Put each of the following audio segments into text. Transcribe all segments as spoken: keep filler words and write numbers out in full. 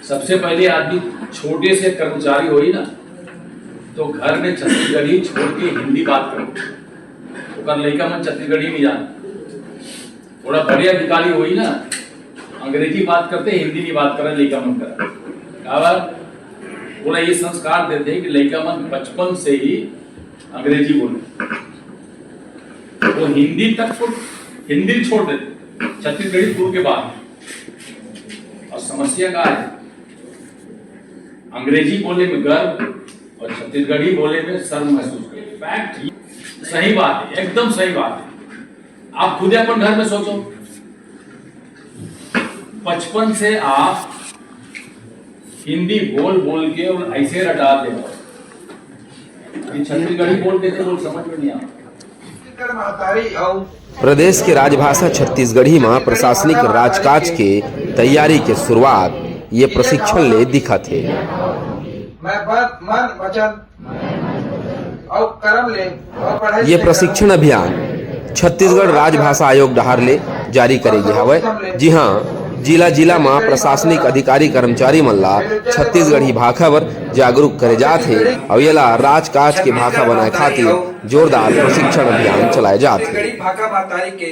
सबसे पहले आदमी छोटे से कर्मचारी होई ना, तो घर में छत्तीसगढ़ी छोड़ के हिंदी बात करो। ओकर लइका मन छत्तीसगढ़ी नहीं जान। थोड़ा बड़े अधिकारी होई ना, अंग्रेजी बात करते, हिंदी नहीं बात करे लइका मन करा। काबर? थोड़ा ये संस्कार देते कि लइका मन बचपन से ही अंग्रेजी बोले। वो हिंदी तक को, हिंदी छोड़ देते, छत्तीसगढ़ी दूर के बाद। और समस्या का है, अंग्रेजी बोले में गर्व और छत्तीसगढ़ी बोले में शर्म महसूस करते। फैक्ट, सही बात है, एकदम सही बात है। आप खुद अपन घर में सोचो, बचपन से आप हिंदी बोल बोल के और ऐसे रटा दे, कि छत्तीसगढ़ी बोल के तो लोग समझ में नहीं आता। प्रदेश के राजभाषा छत्तीसगढ़ी म प्रशासनिक राजकाज के तैयारी के शुरुआत ये प्रशिक्षण ले दिखत हे। मैं बन मन वचन अउ करम ले अउ पढ़े ये प्रशिक्षण अभियान छत्तीसगढ़ राजभाषा आयोग डहार ले जारी करे गे हवय, जिहां जिला जिला म प्रशासनिक अधिकारी कर्मचारी मन ला छत्तीसगढ़ी भाखा बर जागरूक करे जात हे अउ येला राजकाज के भाखा बनाए खातिर जोरदार प्रशिक्षण अभियान चलाए जात हे। गरीब भाखा महतारी के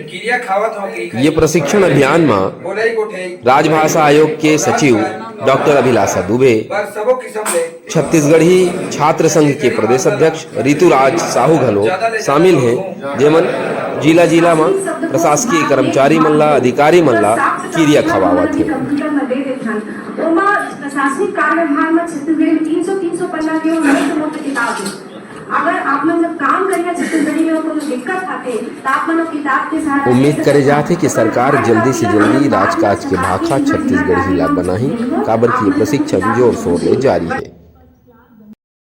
किरिया खावत हो कि ये प्रशिक्षण अभियान म बोलई गोठई राजभाषा आयोग के सचिव डॉक्टर अभिलाषा दुबे, बर सबो किसम ले छत्तीसगढ़ी छात्र संघ के प्रदेश अध्यक्ष ऋतुराज साहू घलो शामिल हे, जेमन जिला जिला म प्रशासकीय कर्मचारी मन ला, अधिकारी मन ला किरिया खवावत हे। कंप्यूटर म दे देथन, ओमा प्रशासनिक कार्य व्यवहार म छत्तीसगढ़ी में तीन सौ तीन सौ पन्ना के वो मोट मोट किताब हे। अगर आप मन जब काम करिया छत्तीसगढ़ी में कोनो दिक्कत आथे, त आप मन वो किताब के सहारा उम्मीद करे जात हे कि सरकार जल्दी से जल्दी राजकाज के भाखा छत्तीसगढ़ी ला बनाही, काबर कि ये प्रशिक्षण जोर शोर ले जारी हे।